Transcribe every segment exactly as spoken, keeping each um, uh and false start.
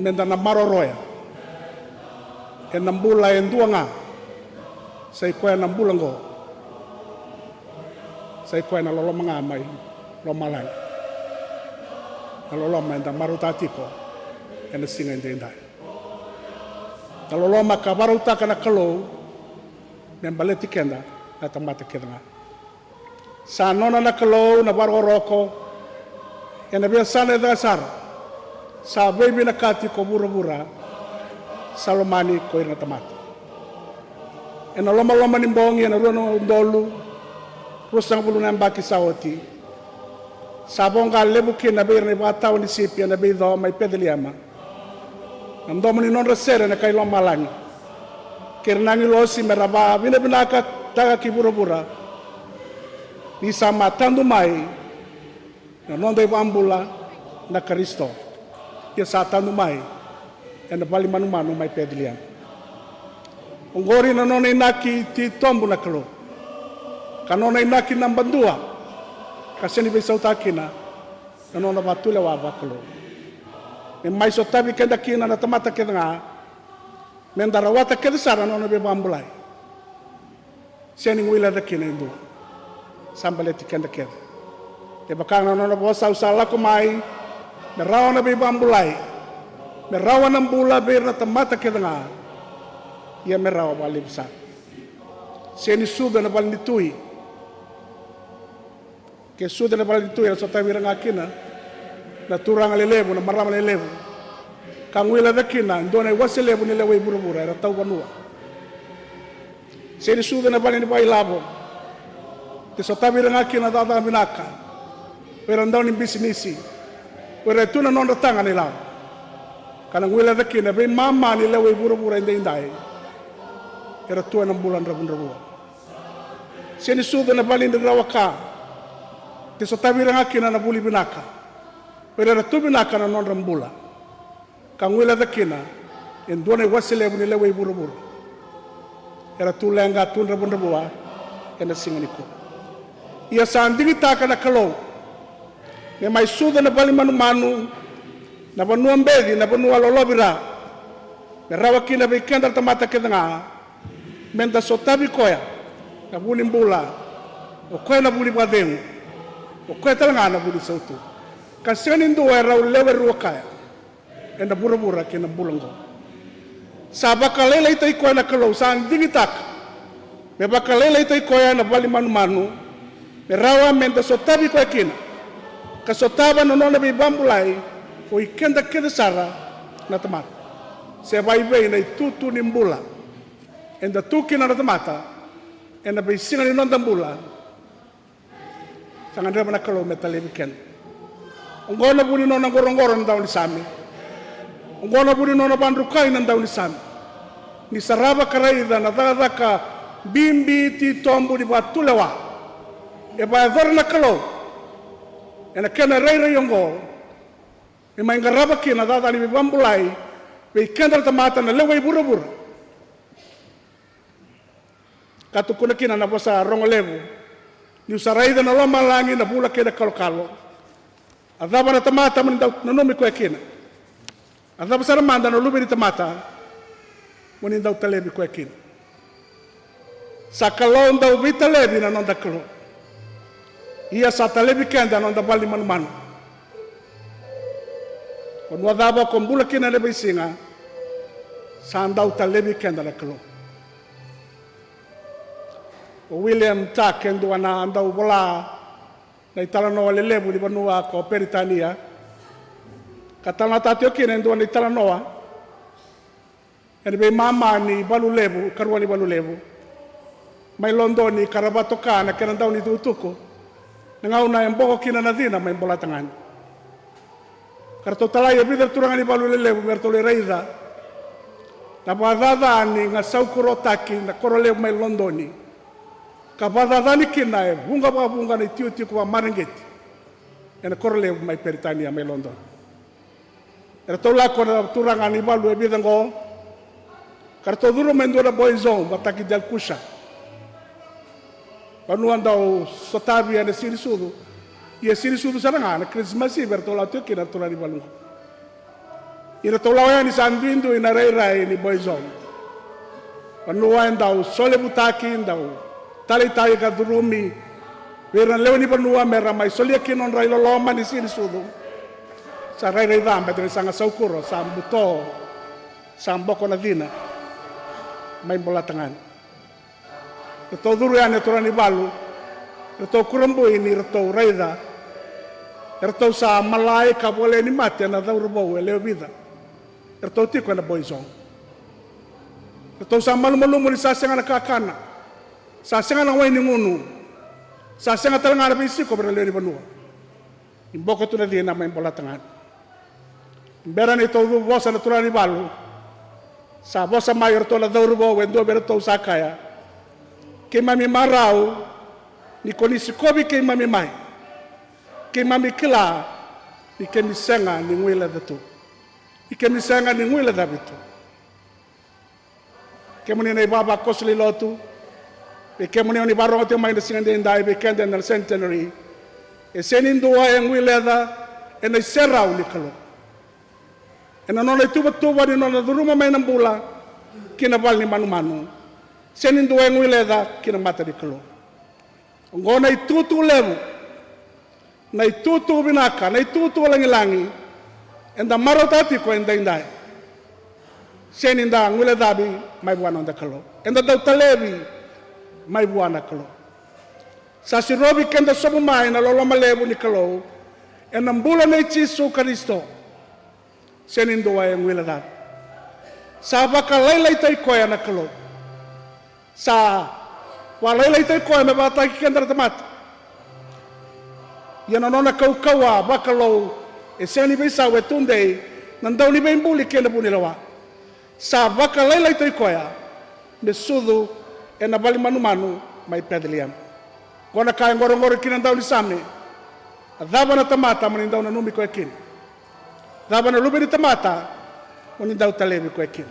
Eda na maroroya ena bula e dua ga, sa i koya na bula oqo. Sa i koya na loloma ga mai lomalagi. Na loloma eda marautaka tiko ena siga edaidai. Na loloma ka vakarautaka na Kalou me baleti keda na tamata kece ga. Sa nona na Kalou na vakarokoroko ena veiyasana e caka sara. Sa veivinakati ko vuravura, sa lomani ko ira na tamata. Ena lomaloma ni bogi ena rua na udolu ruasagavulu na yabaki sa oti, sa voqa levu kina vei ira na ivakatawa ni sipi ena veico mai Peceliema na domo ni nodra sere na kai lomalagi kei ira na agilosi me ra vakavinavinakataka ki vuravura, ni sa matadu mai na noda iVakabula na Karisito, ia sa tadu mai ena vale ni manumanu mai Peceliema. Oqori na nona inaki titobu na Kalou, ka nona inaki naba dua, ka sega ni veisautaka kina na nona vakatulewa vakalou. Me mai sotavi keda kina na tamata kece ga, me da rawata kece sara na nona veivakabulai. Sega ni guileca kina e dua. Sa baleti keda kece. E vaka na nona vosa, au sa lako mai me rawa na veivakabulai, me rawa na bula vei ira na tamata kece ga, ia me rawa vakalevu sara. Sega ni sucu ena vale ni tui. Ke sucu ena vale ni tui, era sotavi ira ga kina na turaga lelevu, na marama lelevu, ka guileca kina e dua na iwase levu ni lewe i vuravura, era tauvanua. Sega ni sucu ena vale ni vakailavo, ke sotavi ira ga kina na cakacaka vinaka, o ira dau ni bisinisi, o ira e tu na nodra taga na ilavo. Ka na guileca kina veimama ni lewe i vuravura edaidai, era tu ena bula dravudravua. Sega ni sucu ena vale ni rawa ka, ke sotavi ira ga kina na vuli vinaka, o ira era tu vinaka na nodra bula, ka guileca kina e dua na iwase levu ni lewe i vuravura, era tu leqa, tu dravudravua ena siga nikua. Ia sa digitaka na Kalou me mai sucu ena vale ni manumanu, na vanua beci, na vanua lolovira, me rawa kina vei keda na tamata kece ga, me da sotavi koya na vu ni bula, o koya na vu ni vakacegu, o koya tale ga na vu ni sautu. Ka sega ni dua e rau lewe rua kaya ena vuravura kei na bula oqo. Sa vakalailaitaki koya na Kalou, sa digitaka me vakalailaitaki koya na vale ni manumanu, me rawa me da sotavi koya kina, ka sotava na nona veivakabulai o i keda kece sara na tamata. Se vaivei na itutu ni bula eda tu kina na tamata ena veisiga ni noda bula, sa gadreva na Kalou me talevi keda. Oqo na vu ni nona qoroqoro na daunisame. Oqo na vu ni nona vakadrukai na daunisame. Ni sarava ka raica na cakacaka bibi titobu ni vakatulewa e vakayacora na Kalou ena kena rairai oqo, me mai qarava kina na cakacaka ni veivakabulai vei keda na tamata na lewe i vuravura. Ka tukuna kina na vosa rogo levu, niu sa raica na lomalagi, na vula kei na kalokalo, a cava na tamata mo ni dau nanumi koya kina? A cava sara mada na luve ni tamata mo ni dau talevi koya kina? Sa Kalou dau veitalevi na noda Kalou. Ia sa talevi keda na noda vale ni manumanu. Vanua cava ko bula kina ena veisiga, sa dau talevi keda na Kalou. O William Tuck e dua na dau vola na italanoa lelevu ni vanua ko Peritania, ka talanoataka tiko kina e dua na italanoa ena veimama ni valu levu, karua ni valu levu mai Lodoni, ka ra vakatoka na kena dau ni tukutuku na gauna e boko kina na cina mai Bolatagane. Ka ratou talai e vica na turaga ni valu lelevu me ratou lai raica na vakacaca ni gasau koroataki na koro levu mai Lodoni, ka vakacacani kina e vuqa vakavuqa na itikotiko vakamareqeti ena koro levu mai Peritania mai Lodoni. Eratou lako na turaga ni valu e vica oqo, ka ratou curuma e dua na boys home vakataki Delkusha, vanua dau sotavi ena Siganisucu. Ia Siganisucu sara ga na Christmas Eve eratou lako tiko kina na turaga ni valu oqo. Iratou lako yani sa duidui na rairai ni Boys Home. Vanua e dau solevutaki, dau taleitaki ka curumi vei ira na lewe ni vanua me ra mai solia kina nodra iloloma ni siga ni sucu. Sa rairai caba e dua na isaga saukuro, sa buto, sa boko na cina. Mai bolata ga ni ratou curu yani e turaga ni valu, ratou kurabui ni ratou raica e ratou sa malai ka voleka ni mate na cauravou e lewe vica. Eratou tiko ena Boys Home. Eratou sa malumalumu ni sa sega na kakana, sa sega na wai ni gunu, sa sega tale ga na veisiko vei ira na lewe ni vanua. Ni boko tu na cina, mai bolata ga. Bera ni ratou vosa na turaga ni valu, sa vosa mai o iratou na cauravou, e dua vei iratou sa kaya, keimami marau ni ko ni sikovi keimami mai. Keimami kila ni keimami sega ni guileca tu, ni keimami sega ni guilecavi tu. Kemuni na ivavakoso lewe ni lotu, vei kemuni oni vakarorogo tiko mai na siga edaidai vei keda ena Centenary, e sega ni dua e guileca ena iserau ni Kalou. Ena nona ituvatuva ni nona curuma mai na bula ki na vale ni manumanu, sega ni dua e guileca ki na mata ni Kalou. Oqo na itutu levu, na itutu vinaka, na itutu lagilagi eda marautaka tiko edaidai. Sega ni da guilecavi mai vua na noda Kalou, eda dau talevi mai vua na Kalou. Sa sirovi keda sobu mai na loloma levu ni Kalou ena bula nei Jisu Karisito. Sega ni dua e guilecavi. Sa vakalailaitaki koya na Kalou. Sa vakalailaitaki koya me vakataki keda na tamata. Ia na nona kaukauwa vakalou e sega ni veisau, e tudei na dauniveibuli kei na vunilewa. Sa vakalailaitaki koya me sucu ena vale ni manumanu mai Peceliema. Oqo na ka e qoroqoro kina na daunisame. A cava na tamata mo ni dau nanumi koya kina? Cava na luve ni tamata mo ni dau talevi koya kina?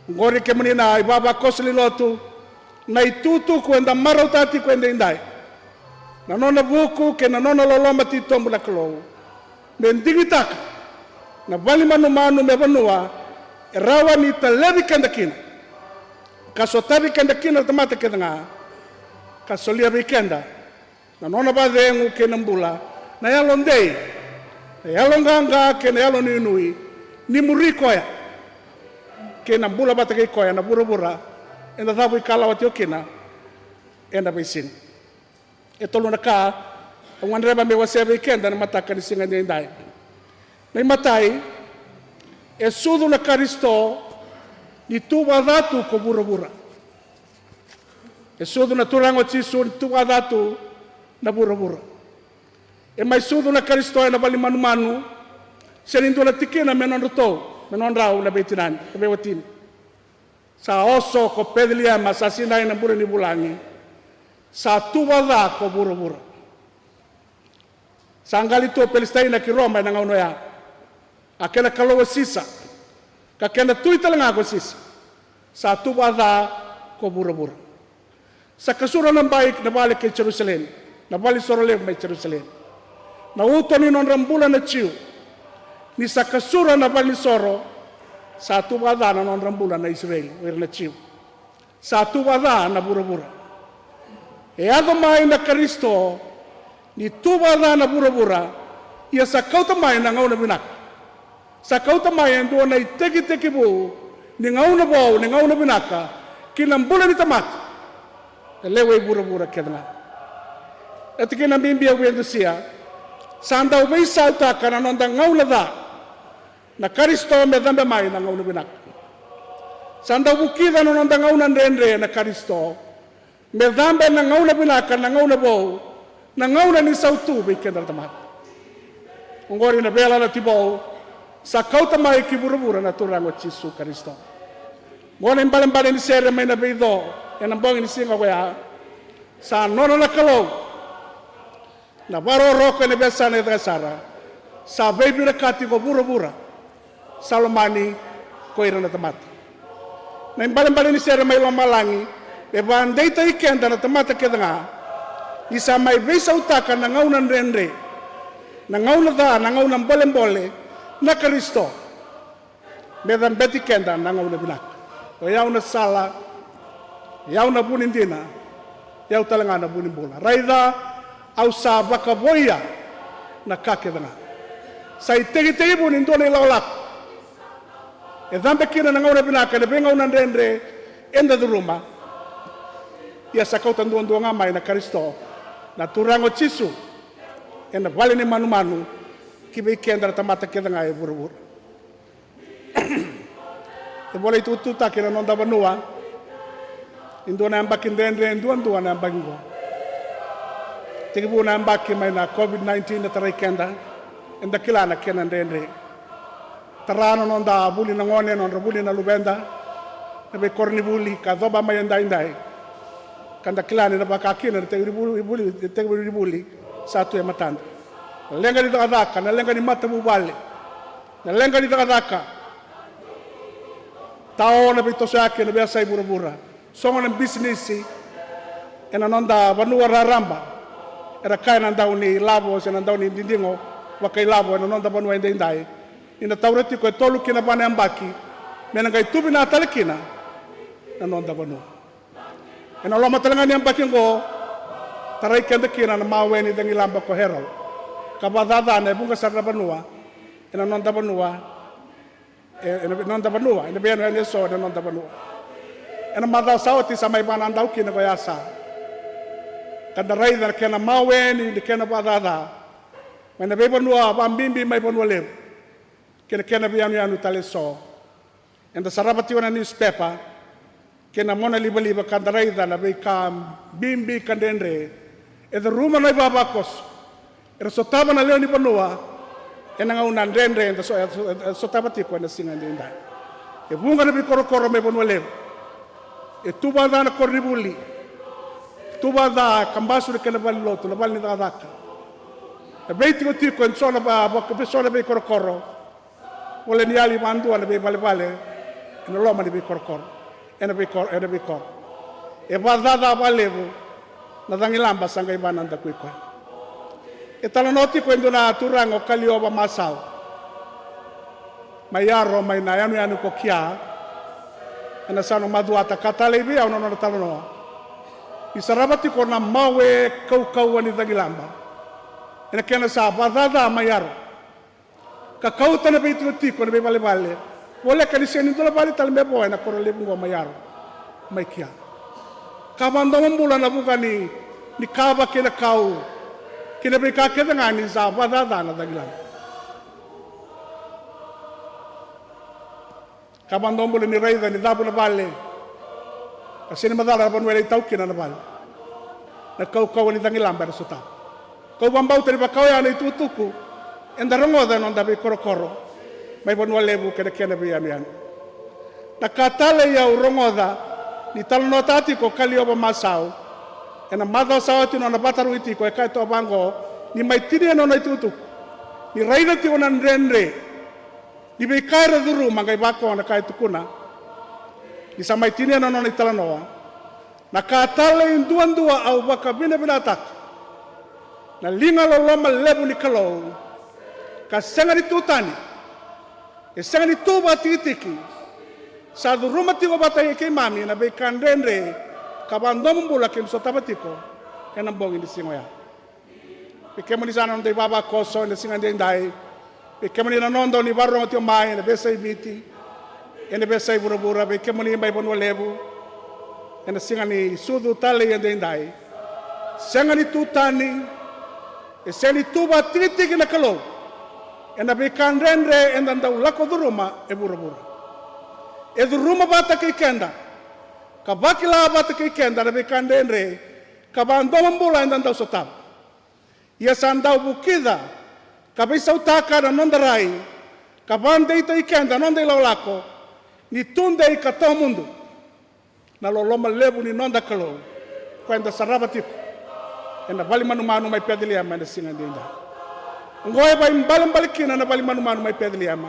Oqori kemuni na ivavakoso lewe ni lotu, na itukutuku eda marautaka tiko edaidai. Na nona vuku kei na nona loloma titobu na Kalou me digitaka na vale ni manumanu me vanua e rawa ni talevi keda kina, ka sotavi keda kina na tamata kece ga, ka solia vei keda na nona vakacegu kei na bula, na yalodei, na yaloqaqa kei na yalonuinui ni muri koya, kei na bula vata kei koya na vuravura eda cavuikalawa tiko kina ena veisiga. E tolu na ka au gadreva meu wasea vei keda na mataka ni siga edaidai. Na imatai, e sucu na Karisito ni tu vakaca tu ko vuravura. E sucu na Turaga o Jisu ni tu vakaca tu na vuravura. E mai sucu na Karisito ena vale ni manumanu, sega ni dua na tikina me nodratou, me nodrau na veitinani, na veiwatini. Sa oso ko Peceliema, sa sinai na bure ni vulagi. Sa tu vakaca ko vuravura. Sa qali tu o Pelesitaina ki Roma ena gauna oya. A kena kalou o Sisa, ka kena tui tale ga ko Sisa. Sa tu vakaca ko vuravura. Sa kasura na bai na vale kei Jerusalemi, na valenisoro levu mai Jerusalemi. Na uto ni nodra bula na Jiu. Ni sa kasura na valenisoro, sa tu vakaca na nodra bula na Isireli, o ira na Jiu. Sa tu vakaca na vuravura. E yaco mai na Karisito ni tu vakaca na vuravura, ia sa kauta mai na gauna vinaka. Sa kauta mai e dua na itekitekivu ni gauna vou, ni gauna vinaka ki na bula ni tamata, na lewe i vuravura kece ga. Na tikina bibi au via dusia, sa dau veisautaka na noda gauna ca na Karisito me cabe mai na gauna vinaka. Sa dau vukica na noda gauna dredre na Karisito me cabe na gauna vinaka, na gauna vou, na gauna ni sautu vei keda na tamata. Oqori na veiyalayalati vou sa kauta mai ki vuravura na Turaga o Jisu Karisito. Oqo na ibalebale ni sere mai na veico ena bogi ni siga oya. Sa nona na Kalou na vakarokoroko ena veiyasana e caka sara, sa veivinakati ko vuravura, sa lomani ko ira na tamata. Na ibalebale ni sere mai lomalagi me vakadeitaki keda na tamata kece ga, ni sa mai veisautaka na gauna dredre, na gauna ca, na gauna bolebole na Karisito. Me cabeti keda na gauna vinaka. O yau na sala, o yau na vu ni dina, o yau tale ga na vu ni bula. Raica, au sa vakavoia na ka kece ga. Sa itekitekivu ni dua na ilakolako e cabe kina na gauna vinaka, na veigauna dredre eda curuma. Ia sa kauta duadua ga mai na Karisito, na Turaga o Jisu, ena vale ni manumanu, ki vei keda na tamata kece ga e vuravura. E volai tukututaki na noda vanua ni dua na yabaki dredre duadua na yabaki oqo. Tekivu na yabaki mai na COVID nineteen na tarai keda, eda kila na kena dredre. Tara na noda vuli na gone, na nodra vuli na luveda, na veikoronivuli ka yacova mai edaidai. Ka da kila ni na vaka kina na tekivu ni vuli, tekivu ni vuli sa tu e matada. Na leqa ni cakacaka, na leqa ni matavuvale, na leqa ni cakacaka, tao na veitosoyaki ena veiyasai vuravura. Sogo na bisinisi ena noda vanua raraba era kaya na dau ni lavo se na dau ni didigo vakailavo ena noda vanua edaidai. Ni na taura tiko e tolu ki na va na yabaki me na qai tu vina tale kina na noda vanua. Ena loma tale ga ni yabaki oqo, tarai keda kina na mawe ni cagilaba ko Harold, ka vakacaca na e vuqa sara na vanua ena noda vanua, e, ena noda vanua, ena veiyanuyanu eso ena noda vanua. Ena macawa sa oti sa mai vakanadau kina ko Yasa, ka da raica na kena mawe ni kena vakacaca mai na veivanua vakabibi mai Vanua Levu kei na kena veiyanuyanu tale eso. Eda sarava tiko na niusipepa kei na mona livaliva ka da raica na veika bibi ka dredre e curuma na ivavakoso era sotava na lewe ni vanua ena gauna dredre eda so-, eda sotava tiko ena siga edaidai. E vuqa na veikorokoro mai Vanua Levu e tu vakaca na koronivuli, tu vakaca e kabasu na kena valenilotu, na vale ni cakacaka, na veitikotiko e so na va-, va-, so na veikorokoro. Volai ni yali vadua na veivalevale ena loma ni veikorokoro, ena veikoro, ena veikoro. E vakacaca vakalevu na cagilaba sa qai vakanadakui koya. E talanoa tiko e dua na turaga o Kaliova Masau mai Yaro, mai na yanuyanu ko Kia, ena yasana o Macuata, ka talei vei au na nona talanoa. Ni sarava tiko na mawe kaukauwa ni cagilaba ena kena sa vakacaca mai Yaro, ka kauta na veitikotiko, na veivalevale, voleka ni sega ni dua na vale tale me vo ena koro levu oqo mai Yaro, mai Kia. Ka vakadomobula na vuqa ni, ni kava kei na kau kei na veika kece ga ni sa vakacaca na cagilaba. Ka vakadomobula ni raica ni cavu na vale, ka sega ni macala na vanua e lai tau kina na vale. Na kaukauwa ni cagilaba era sotava. Kau vakabauta ni vaka oya na itukutuku eda rogoca ena noda veikorokoro mai Vanua Levu kei na kena veiyanuyanu. Na ka talei au rogoca ni talanoataka tiko o Kaliova Masau ena macawa sa oti na nona vakatarogi tiko, e kaya toka vaqo, ni mai tinia na nona itukutuku, ni raica tiko na dredre ni veika era curuma, qai vaka na ka e tukuna ni sa mai tinia na nona italanoa. Na ka talei duadua au vakavinavinakataka, na liga loloma levu ni Kalou, ka sega ni tu tani, e sega ni tu vakatikitiki. Sa curuma tiko vata kei keimami na veika dredre ka vakadomobula keimami sotava tiko ena bogi ni siga oya. Vei kemuni sa na noda ivavakoso ena siga edaidai, vei kemuni na noda ni vakarorogo tiko mai ena veiyasai Viti, ena veiyasai vuravura, vei kemuni mai Vanua Levu ena siga ni sucu talei edaidai. Sega ni tu tani, e sega ni tu vakatikitiki na Kalou ena veika dredre eda dau lako curuma e vuravura. E curuma vata kei keda, ka vakila vata kei keda na veika dredre ka vakadomobula eda dau sotava. Ia sa dau vukica ka veisautaka na noda rai, ka vakadeitaki keda na noda ilakolako ni tudei ka tawamudu na loloma levu ni noda Kalou, koya eda sarava tiko ena vale ni manumanu mai Peceliema ena siga edaidai. Oqo e vakaibalebale kina na vale ni manumanu mai Peceliema,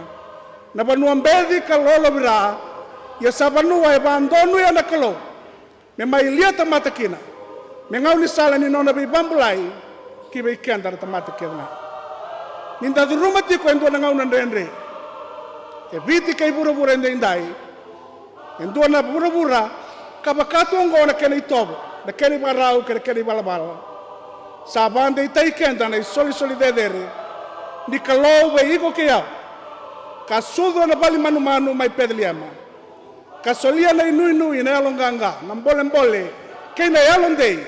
na vanua beci ka lolovira, ia sa vanua e vakadonuya na Kalou me mai lia tamata kina, me gaunisala ni nona veivakabulai ki vei keda na tamata kece ga. Ni da curuma tiko e dua na gauna dredre, E Viti kei vuravura edaidai. E dua na vuravura ka vaka tu oqo na kena itovo, na kena ivakarau kei na kena ivalavala. Sa vakadeitaki keda na isolisoli cecere ni Kalou vei iko kei au, ka sucu ena vale ni manumanu mai Peceliema, ka solia na inuinui, na yaloqaqa, na bolebole kei na yalodei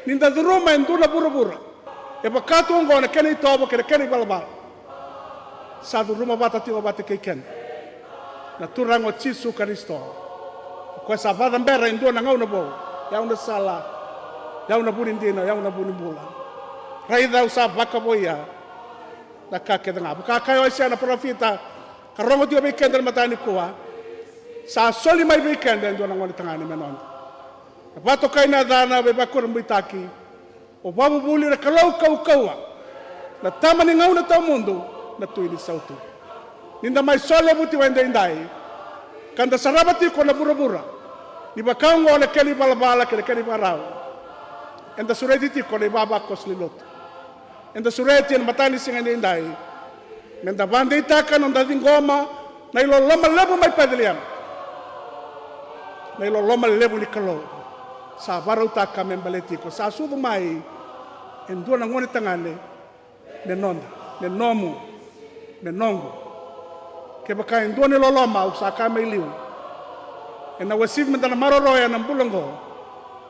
ni da curuma e dua na vuravura e vaka tu oqo na kena itovo kei na kena ivalavala. Sa curuma vata tiko vata kei keda na Turaga o Jisu Karisito, o koya sa vakacabera e dua na gauna vou: Au na sala, au na vu ni dina, au na vu ni bula. Raica, au sa vakavoua na ka kece ga. Vaka kaya o Aisea na parofita, ka rogo tiko vei keda ena mataka nikua, sa soli mai vei keda e dua na gonetagane me noda. Na vakatokai na yacana, veivakurabuitaki: O Vakavuvuli, na Kalou kaukauwa, na Tama ni gauna tawamudu, na Tui ni sautu. Ni da mai solevu tiko edaidai ka da sarava tiko na vuravura ni vaka oqo na kena ivalavala kei na kena ivakarau, eda sureti tiko na ivavakoso ni lotu. Eda sureti ena mataka ni siga edaidai me da vakadeitaka na noda ciqoma na iloloma levu mai Peceliema, na iloloma levu ni Kalou sa vakarautaka me baleti iko. Sa sucu mai e dua na gonetagane me noda, me nomu, me noqu. Kevaka e dua na iloloma, au sa kaya mai liu, ena uasivi me da na maroroya ena bula oqo,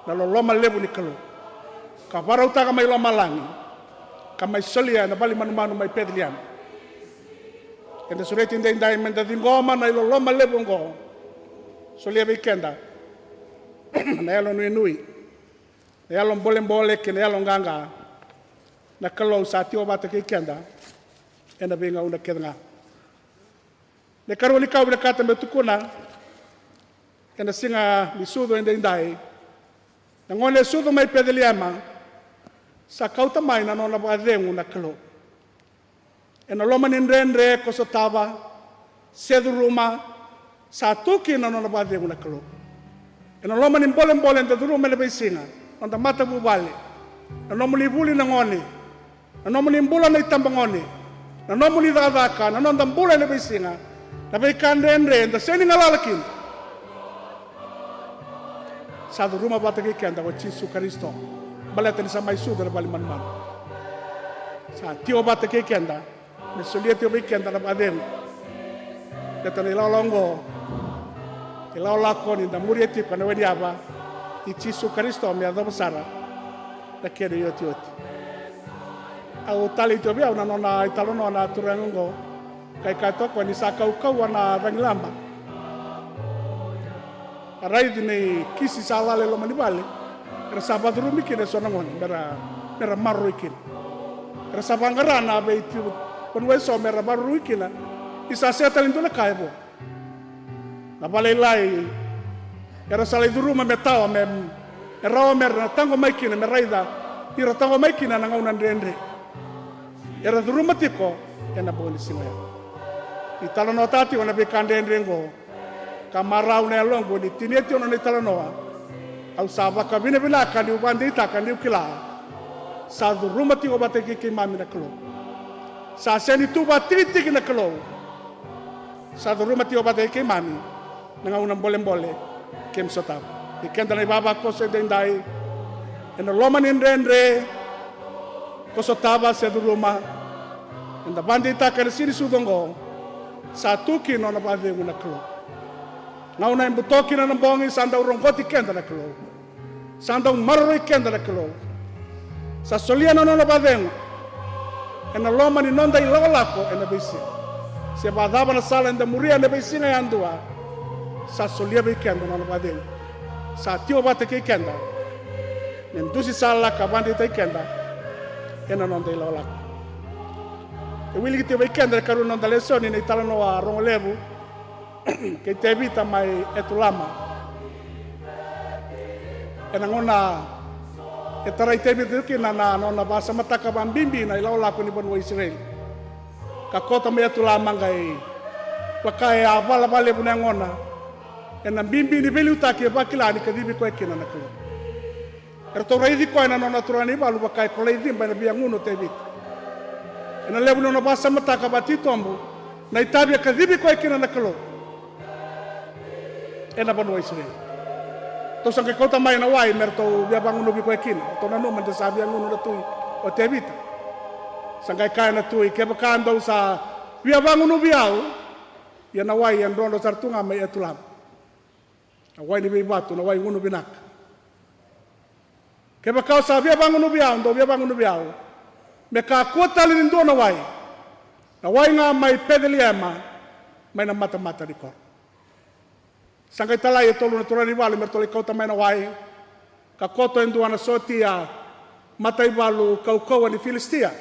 na loloma levu ni Kalou ka vakarautaka mai lomalagi ka mai solia ena vale ni manumanu mai Peceliema. Eda sureti edaidai me da ciqoma na iloloma levu oqo. Solia vei keda na yalonuinui, na yalobolebole kei na yaloqaqa. Na Kalou sa tiko vata kei keda ena veigauna kece ga. Na ikarua ni ka au vinakata meu tukuna ena siga ni sucu edaidai: Na gone sucu mai Peceliema sa kauta mai na nona vakacegu na Kalou. Ena loma ni dredre ko sotava se curuma, sa tu kina na nona vakacegu na Kalou. Ena loma ni bolebole eda curuma ena veisiga, noda matavuvale, na nomuni vuli na gone, na nomuni bula na itabagone, na nomuni cakacaka, na noda bula ena veisiga, na veika dredre eda sega ni galala kina, sa curuma vata kei keda ko Jisu Karisito, baleta ni sa mai sucu ena vale ni manumanu. Sa tiko vata kei keda me solia tiko vei keda na vakacegu. Baleta na ilawalawa oqo, ilawalawa ko ni da muria tiko na we ni yava i Jisu Karisito me yacova sara na kena iotioti. Au talei tiko vei au na nona italanoa na turaga oqo, ka kaya toka ni sa kaukauwa na cagilaba. A raici na ikisi sa lala e loma ni vale, era sa vakacurumi kina eso na gone mera, mera maroroi kina. Era sa vaqara na veitiko vanua eso mera vakaroroi kina, ni sa sega tale ni dua na ka e vo. Na vakalailai era sa lai curuma me tawa, me, me rawa mera taqomaki kina, me raica ni ra taqomaki kina na gauna dredre. Era curuma tiko ena bogi ni siga oya. Ni talanoataka tiko na veika dredre oqo, ka marau na yaloqu ni tinia tiko na nona italanoa. Au sa vakavinavinaka niu vakadeitaka niu kila sa curuma tiko vata kei keimami na Kalou. Sa sega ni tu vakatikitiki na Kalou. Sa curuma tiko vata kei keimami na gauna bolebole keimami sotava. Vei keda na ivavakoso edaidai, ena loma ni dredre ko sotava se curuma, eda vakadeitaka ena siga ni sucu oqo, sa tu kina na nona vakacegu na Kalou. Gauna e buto kina na bogi, sa dau roqoti keda na Kalou. Sa dau maroroi keda na Kalou. Sa solia na nona vakacegu ena loma ni noda ilakolako ena veisiga. Se vakacava na sala eda muria ena veisiga yadua, sa solia vei keda na nona vakacegu. Sa tiko vata kei keda me dusi sala ka vakadeitaki keda ena noda ilakolako. E wiliki tiko vei keda na ikarua ni noda lesoni na italanoa rogo levu kei Tevita mai Etulama. Ena gauna e tarai Tevita kina na nona vakasamataka vakabibi na ilakolako ni vanua o Isireli, ka koto mai Etulama qai vaka e a vala vakalevu na yagona ena bibi ni veiliutaki e vakila ni kacivi koya kina na Kalou. Eratou raici koya na nona turaga ni valu vaka e kolai ciba ena veiyagunu o Tevita. Ena levu ni nona vakasamataka vakatitobu, Na itavi e kacivi koya kina na Kalou ena vanua o Isireli. Ratou sa qai kauta mai na wai me ratou via vagunuvi koya kina. Ratou nanuma ni sa via gunu na tui o Tevita. Sa qai kaya na tui, kevaka dou sa via vagunuvi au, ia na wai e drodro sara tu ga mai Etulama. Na wai ni veivatu, na wai gunu vinaka. Kevaka o sa via vagunuvi au, dou via vagunuvi au, me kakua tale ni dua na wai, na wai ga mai Peceliema, mai na matamata ni koro. Sa qai talai e tolu na turaga ni valu me ratou lai kauta mai na wai, ka koto e dua na sotia mataivalu kaukauwa ni Filisitia,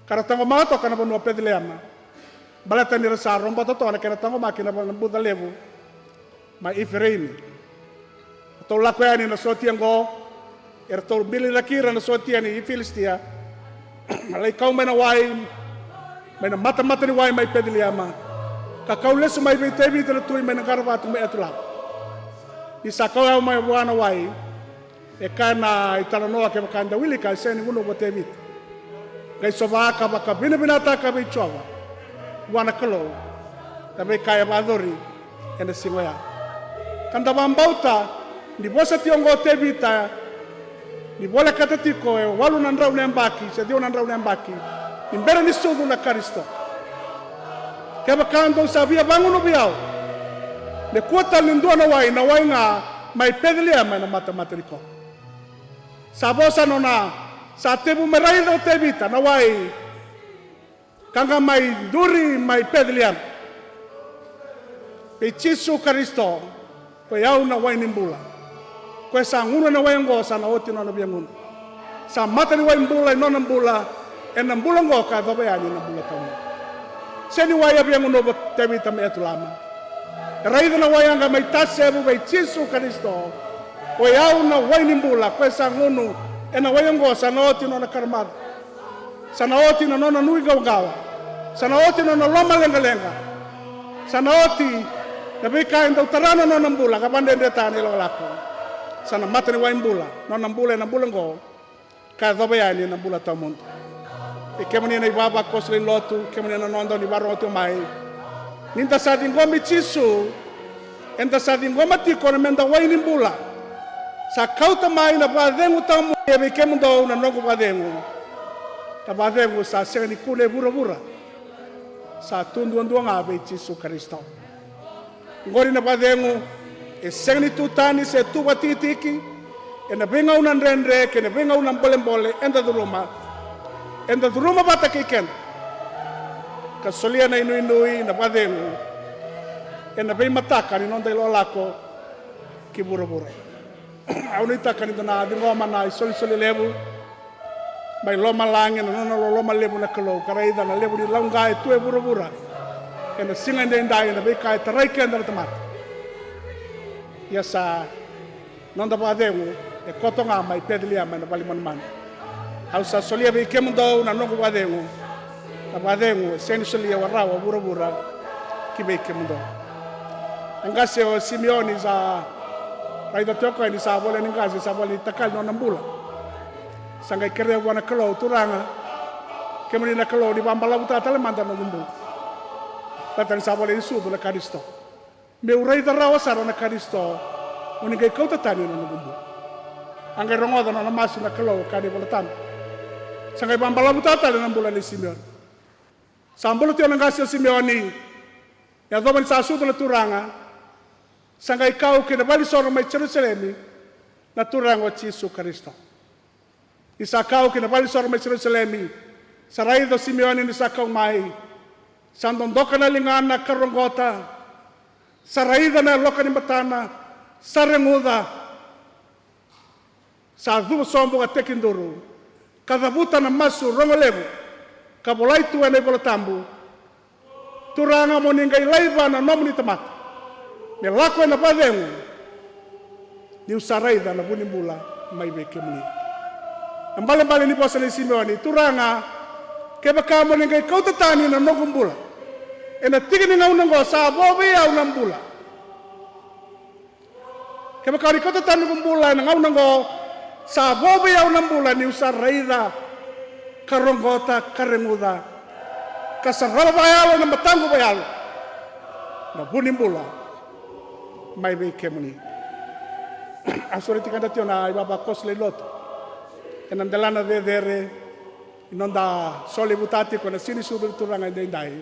ka ra taqomaka toka na vanua o Peceliema, baleta ni ra sa robota toka na kena taqomaki na buca levu mai Ifireimi. Ratou lako yani na sotia oqo, eratou biliraki ira na sotia ni Filisitia, na lai kau mai na wai, mai na matamata ni wai mai Peceliema, ka kau lesu mai vei Tevita na tui mai na qaravatu mai Etulama. Ni sa kau yawa mai vua na wai, e kaya na italanoa, kevaka eda wilika, e sega ni gunuva o Tevita. Qai sova ka vakavinavinakataka vei Jiova, vua na Kalou, na veika e vakayacori ena siga oya. Ka da vakabauta ni vosa tiko oqo o Tevita, ni volekata tiko e walu na drau na yabaki se ciwa na drau na yabaki ni bera ni sucu na Karisito. Kevaka dou sa via vagunuvi au, me kua tale ni dua na wai, na wai ga mai Peceliema ena matamata ni koro. Sa vo sa nona, sa tevu mai, raica o Tevita na wai, ka ga mai duri mai Peceliema vei Jisu Karisito, ko i au na wai ni bula. Ko e sa gunu ena wai oqo sa na oti nona via gunu. Sa mata ni wai bula ena nona bula, ena bula oqo ka yacova yani na bula tawamudu. Sega ni wai a via gunuva o Tevita mai Etulama. E raica na wai yaga mai Tasevu vei Jisu Karisito. Ko i au na wai ni bula, ko e sa gunu ena wai oqo sa na oti nona karamaca. Sa na oti na nona nuiqawaqawa. Sa na oti na nona lomaleqaleqa. Sa na oti na veika e dau tara na nona bula ka vakadredretaka na ilakolako. Sa na mata ni wai bula nona bula ena bula oqo ka yacova yani na bula tawamudu. E kemuni na ivavakoso lewe ni lotu, kemuni na noda ni vakarorogo tiko mai. Ni da sa ciqomi Jisu, eda sa ciqoma tiko na meda wai ni bula. Sa kauta mai na vakacegu tawamudu vei kemudou na noqu vakacegu. Na vakacegu sa sega ni kune e vuravura. Sa tu duadua ga vei Jisu Karisito. Oqori na vakacegu e sega ni tu tani se tu vakatikitiki ena veigauna dredre kei na veigauna bolebole eda curuma. Eda curuma vata kei keda ka solia na inuinui na vakacegu ena veimataka ni noda ilakolako ki vuravura. Au nuitaka ni da na ciqoma na isolisoli levu mai lomalagi, na nona loloma levu na Kalou, ka raica na levu ni lauqa e tu e vuravura ena siga edaidai ena veika e tarai keda na tamata. Ia sa noda vakacegu e koto ga mai Peceliema ena vale ni manumanu. Au sa solia vei kemudou na noqu vakacegu. Na vakacegu e sega ni solia rawa o vuravura ki vei kemudou. Na qase o Simioni sa raica tiko o koya ni sa voleka ni qase, sa voleka ni takali na nona bula. Sa qai kerea vua na Kalou, Turaga, kemuni na Kalou, ni vakabalavutaka tale mada na noqu bula. Baleta ni sa voleka ni sucu na Karisito. Meu raica rawa sara na Karisito mo ni qai kauta tani na noqu bula. A qai rogoca na nona masu na Kalou, kaya na iVolatabu. Sa qai vakabalavutaka tale na bula nei Simioni. Sa bula tiko na qase o Simioni. Yacova ni sa sucu na Turaga, sa qai kau ki na valenisoro mai Jerusalemi na Turaga o Jisu Karisito. Ni sa kau ki na valenisoro mai Jerusalemi, sa raica o Simioni ni sa kau mai, sa dodoka na ligana ka roqota, sa raica na yaloka ni matana, sa reguca, sa cuva sobu ka tekiduru, ka cavuta na masu rogo levu, ka volai tu ena iVolatabu, Turaga, mo ni qai laiva na nomuni tamata me lako ena vakacegu, niu sa raica na vu ni bula mai vei kemuni. Na ibalebale ni vosa nei Simioni, Turaga, kevaka mo ni qai kauta tani na noqu bula ena tiki ni gauna oqo, sa vo vei au na bula. Kevaka ni kauta tani noqu bula ena gauna oqo, sa vo vei au na bula niu sa raica, ka roqota, ka reguca ka sarava vakayalo ena mataqu vakayalo na vu ni bula mai vei kemuni. A sureti keda tiko na ivavakoso lewe ni lotu ena delana cecere, ni noda soli vata tiko ena siga ni sucu ni Turaga edaidai,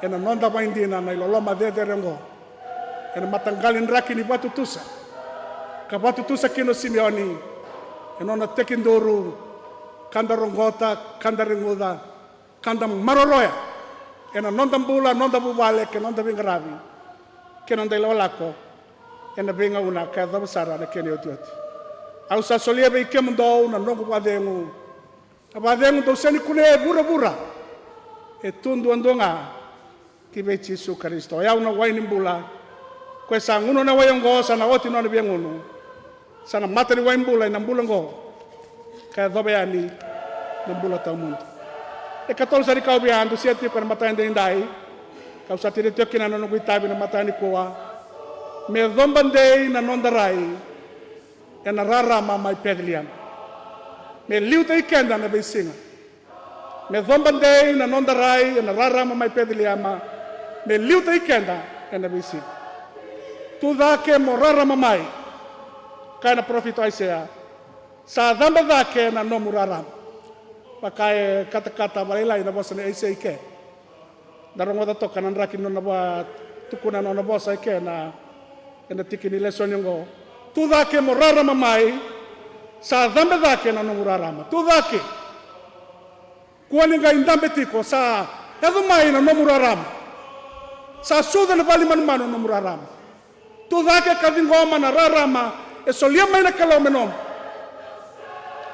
ena noda vakaidina na iloloma cecere oqo, ena mataqali draki ni vatutusa, ka vatutusa kina o Simioni ena nona tekiduru, ka da roqota, ka da reguca, ka da maroroya ena noda bula, noda vuvale, kei na noda veiqaravi, kei na noda ilakolako ena veigauna ka yacova sara na kena iotioti. Au sa solia vei kemudou na noqu vakacegu, na vakacegu dou sega ni kunea e vuravura, e tu duadua ga ki vei Jisu Karisito. O yau na wai ni bula, ko e sa gunu ena wai oqo sa na oti nona via gunu, sa na mata ni wai bula ena bula oqo, ka yacova yani na bula tawamudu. E katolu sa ni kau via dusia tiko ena mataka edaidai, kau sa tinia tiko kina na noqu itavi ena mataka nikua: Me coba dei na noda rai ena rarama mai Peceliema, me liutaki keda ena veisiga. Me coba dei na noda rai ena rarama mai Peceliema, me liutaki keda ena veisiga. Tu cake mo rarama mai, kaya na parofita o Aisea. Sa cabe cake na nomu rarama. Vaka e katakata vakalailai na vosa nei Aisea i ke. Da rogoca toka na draki ni nona vakatukuna na nona vosa i ke ena tiki ni lesoni oqo. Tu cake mo rarama mai, sa cabe cake na nomu rarama. Tu cake. Kua ni qai dabe tiko, sa yaco mai na nomu rarama. Sa sucu ena vale ni manumanu na nomu rarama. Tu cake ka ciqoma na rarama e solia mai na Kalou me nomu.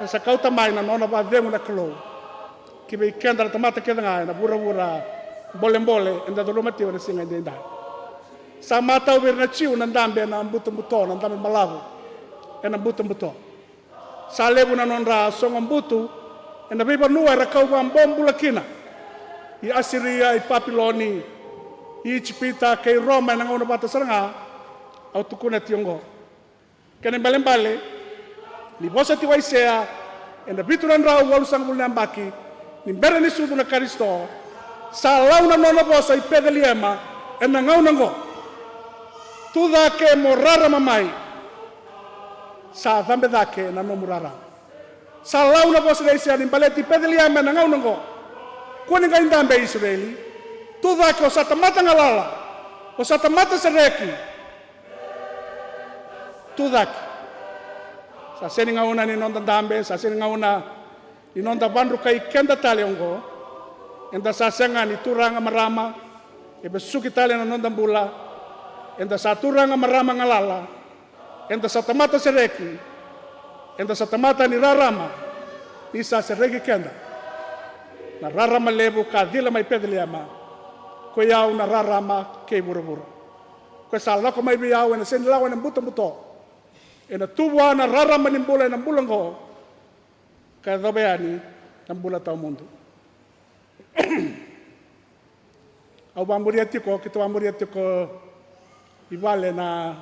E sa kauta mai na nona vakacegu na Kalou ki vei keda na tamata kece ga ena vuravura bolebole eda curuma tiko ena siga edaidai. Sa matau vei ira na Jiu na dabe ena butobuto, na dabe balavu ena butobuto. Sa levu na nodra sogobutu ena veivanua era kau vakabobula kina, i Asiria, i Papiloni, i Ijipita kei Roma ena gauna vata sara ga au tukuna tiko oqo. Kena ibalebale, ni vosa tiko o Aisea ena vitu na drau walusagavulu na yabaki ni bera ni sucu na Karisito, sa lau na nona vosa i Peceliema ena gauna oqo. Tu cake mo rarama mai, sa cabe cake na nomu rarama. Sa lau na vosa nei Aisea ni baleti Peceliema ena gauna oqo. Kua ni qai dabe, Isireli. Tu cake, o sa tamata galala, o sa tamata sereki. Tu cake. Sa sega ni gauna ni noda dabe, sa sega ni gauna ni noda vadrukai keda tale oqo. Eda sa sega ni turaga marama e vesuki tale na noda bula. Eda sa turaga marama galala. Eda sa tamata sereki. Eda sa tamata ni rarama. Ni sa sereki keda na rarama levu ka cila mai Peceliema, ko i au na rarama kei vuravura. Ko e sa lako mai vei au ena sega ni lawa ena butobuto. Ena tu vua na rarama ni bula ena bula oqo, ka yacova yani na bula tawamudu. Au vakamuria tiko, keitou vakamuria tiko i vale na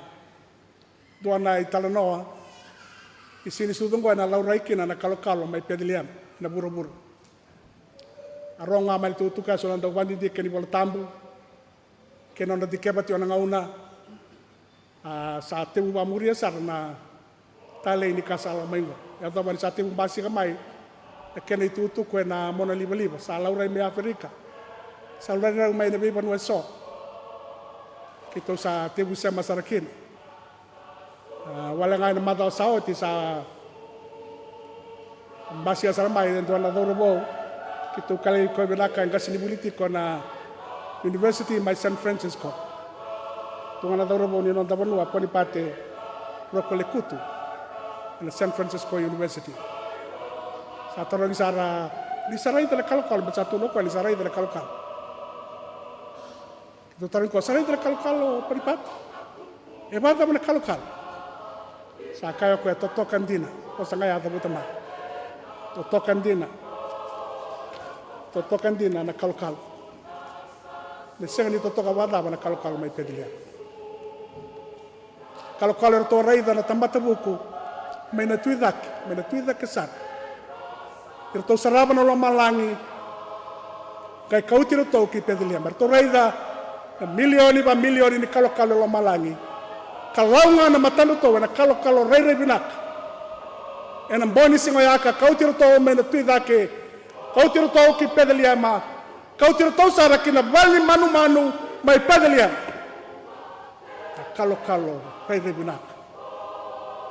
dua na italanoa. I siga ni sucu oqo ena laurai kina na kalokalo mai Peceliema ena vuravura. A rogo ga mai na itukutuku eso na dau vakadidike ni Vola Tabu kei na nodra dikeva tiko na gauna. A, sa tevu vakamuria sara na talei ni ka sa lako mai oqo. Yacova ni sa tevu basika mai na kena itukutuku ena monalivaliva, sa laurai mai Aferika, sa laurai mai na veivanua eso. Keitou sa tevu sema sara kina. A, wale ga ena macawa sa oti sa basika sara mai e dua na cauravou. Keitou kilai koya vinaka, e qasenivuli tiko na university mai San Francisco. Tu ga na cauravou ni noda vanua, Ponipate Rokolekutu, ena San Francisco University. Sa tarogi sara ni sa raica na kalokalo, baleta sa tukuna o koya ni sa raica na kalokalo. Keitou tarogi koya, sa raica na kalokalo, Ponipate? E vakacava na kalokalo? Sa kaya o koya, totoka dina. Vosa ga ya cavuta mai. Totoka dina. Totoka dina na kalokalo. Me sega ni totoka vakacava na kalokalo mai Peceliema? Kalokalo eratou a raica na tamata vuku mai na tu i cake, mai na tu i cake sara. Eratou sarava na lomalagi, Qai kauti iratou ki Peceliema. Eratou raica na milioni va milioni ni kalokalo e lomalagi. Ka lau ga na matadratou ena kalokalo rairai vinaka. Ena bogi ni siga oya ka kauti iratou mai na tui cake, kauti iratou ki Peceliema, kauti iratou sara ki na vale ni manumanu mai Peceliema. Na kalokalo rairai vinaka.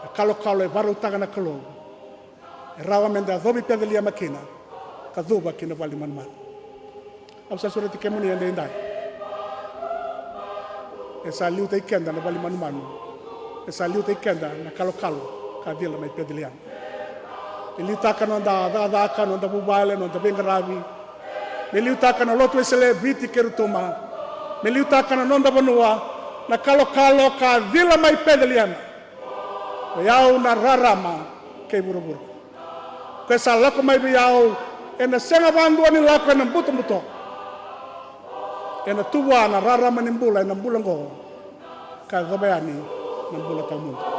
Na kalokalo e varautaka na Kalou. E rawa meda yacovi Peceliema kina, ka cuva ki na vale ni manumanu. Au sa sureti kemuni edaidai. E sa liutaki keda na vale ni manumanu. E sa liutaki keda na kalokalo ka cila mai Peceliema. Me liutaka na noda cakacaka, noda vuvale, noda veiqaravi. Me liutaka na Lotu Wesele e Viti kei Rotuma. Me liutaka na noda vanua, na kalokalo ka cila mai Peceliema. Vei au na rarama kei vuravura. Ko e sa lako mai vei au, ena sega vakadua ni lako ena butobuto. Ena tu vua na rarama ni bula ena bula oqo, ka yacova yani na bula tawamudu.